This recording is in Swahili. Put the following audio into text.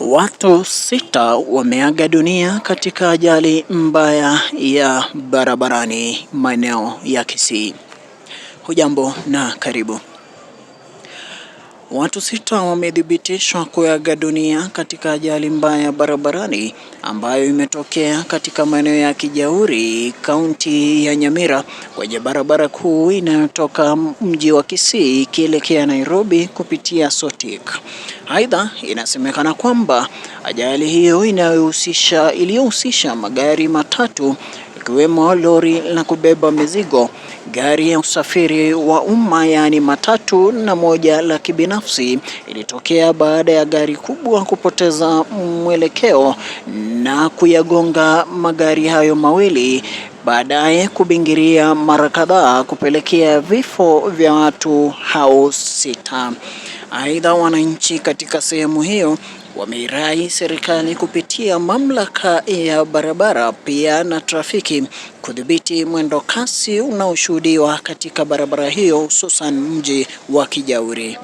Watu 6 wameaga dunia katika ajali mbaya ya barabarani maeneo ya Kisii. Hujambo na karibu. Watu 6 wamethibitishwa kuaga dunia katika ajali mbaya barabarani ambayo imetokea katika maeneo ya Kijauri, kaunti ya Nyamira, kwenye barabara kuu inayotoka mji wa Kisii ikielekea Nairobi kupitia Sotik. Aidha, inasemekana kwamba ajali hiyo iliyohusisha magari matatu ikiwemo lori la kubeba mizigo, gari ya usafiri wa umma yaani matatu na moja la kibinafsi ilitokea baada ya gari kubwa kupoteza mwelekeo na kuyagonga magari hayo mawili, baadaye kubingiria mara kadhaa kupelekea vifo vya watu hao 6. Aidha, wananchi katika sehemu hiyo wameirai serikali kupitia mamlaka ya barabara pia na trafiki kudhibiti mwendo kasi unaoshuhudiwa katika barabara hiyo, hususan mji wa Kijauri.